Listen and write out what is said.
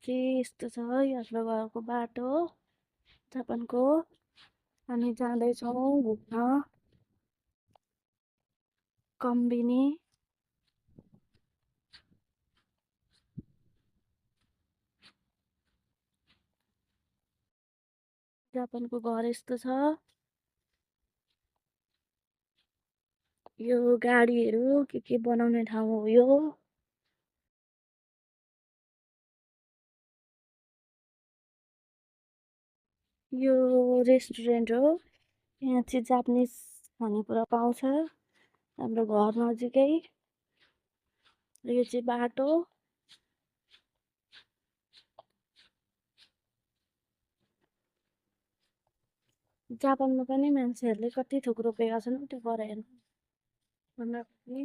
चाहिँ यस्तो छ यो हाम्रो घरको बाटो जापानको। हामी जाँदैछौँ घुम्न कम्बिनी। जापानको घर यस्तो छ। यो गाडीहरू के बनाउने ठाउँ हो यो। यो रेस्टुरेन्ट हो। यहाँ चाहिँ जापानिज खानेकुरा पाउँछ हाम्रो घर नजिकै। यो चाहिँ बाटो। जापानमा पनि मान्छेहरूले कति थोक रोपेका छन् त्यो गएर हेर्नु भन्दा पनि